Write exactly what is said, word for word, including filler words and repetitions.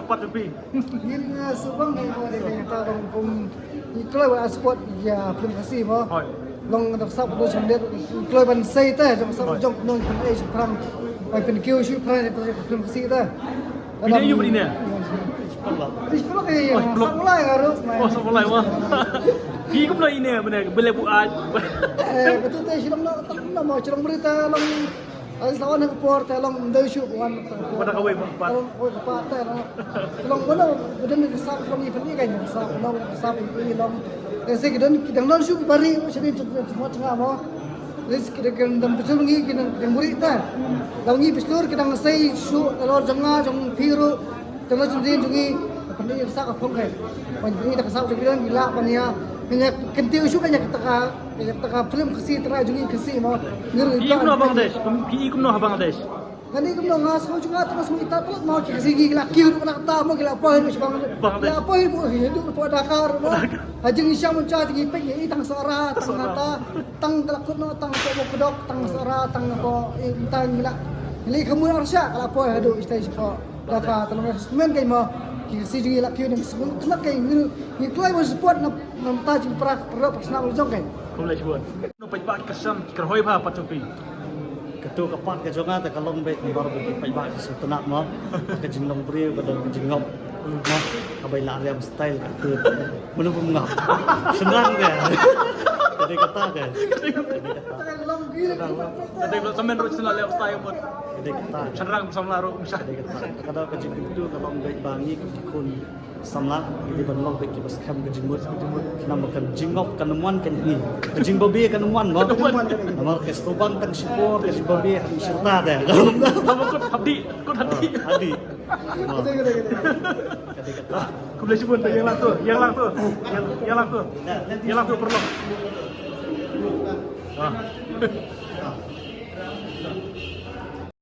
Pat phi. Ngin, eh, sngewbang ngi mo, dei ngi ta long kum ngi kloi ban support ïa film Khasi mo. Hooid. Long da sap do shandet ngi kloi ban sei te jong sap jong nong pyn ei shu phrang. Bai pynkiew shu phrang ïa film Khasi te. Phi ne ïu phi ne? Phi phi Oh, phi sap mulai nga ruh. Oh, sap mulai mo. Phi kumno ine bne bele bu ai. Eh, katu te shi long na, na mo shi long berita long. Ai sa wan ka por te long dei shu wan. Wan ka wei mo pat. Long wei ka pat te long. Long mana, kedan ka sap long i pyn ei kan sap long ka sap i long. Te se kedan, kedan long shu bari sha ni tu tu mo tengah mo. Ris kedan kedan betul ngi kedan kedan muri ta. Long ngi pistol kedan sei shu lor jong nga jong phi ruh. Tengah jong din jong ngi. Pyn ei ka sap ka phong kai. Pyn ei ka sap jong kedan ngi lah pyn ïa. Ngi kynti shu kan ïa ka taka. Ïa ka taka film Khasi trai jong ngi Khasi mo. Ngir Phi kumno ha Bangladesh? Kum- Phi kumno ha Bangladesh? Kani kumno nga sngewthuh nga tengah sngewthuh ita tlat mo ki Khasi ngi la kiew ruh na kata mo ki la poi ruh sha Bangladesh. Bangladesh. La poi ruh hi ruh po Dhaka ruh mo. Ha jingshang mun cha jingipeit ngi tang Sohra tang Sohra. Ngata tang ka la kut no tang ko mo kedok tang Sohra tang ko i tang ngi la. Ngi la ka mun arsha ka la poi haduh ita sha ko Dhaka tang men kai mo. Ki Khasi jong ngi la kiew ngi sngewthuh khlak kai ngi ngi kloi mo support na na ta jingpra pro personal jong kai. Khublei shibun. No paidbah ki kyrshan ki kyrhoi bha pat jong phi. Katu ka pat ka jong nga te ka long beit namar ba ki paidbah ki sngewtynnat mo. Ka jinglong briew ka don ka jingngop. Mo ka bai la riam style ka tu. Mano bym ngap. Shynrang ka. Ka dei kata ka. Ka dei kata. Ka dei kata. Samen ruh shynrang leh style mo. Ka dei kata. Shynrang samla ruh um shah. Ka dei kata. Ka dei ka jingkyntu ka long beit ba ngi ki khun samla, ngi dei ban long beit kiba skhem ka jingmut. Namar ka jingngop kan ym wan kan ngi. Ka jingbabe kan ym wan mo. Kan ym wan kan ngi. Namar ka sngewbang tang shipor, ka jingbabe ha shirta de. Namar kut hapdih, kut hapdih. Ah, hapdih. Mo. Ka dei kata. Khublei shibun, ïa lang tu, ïa lang tu. Ïa, ïa lang tu. Ïa lang tu paralok. Ah.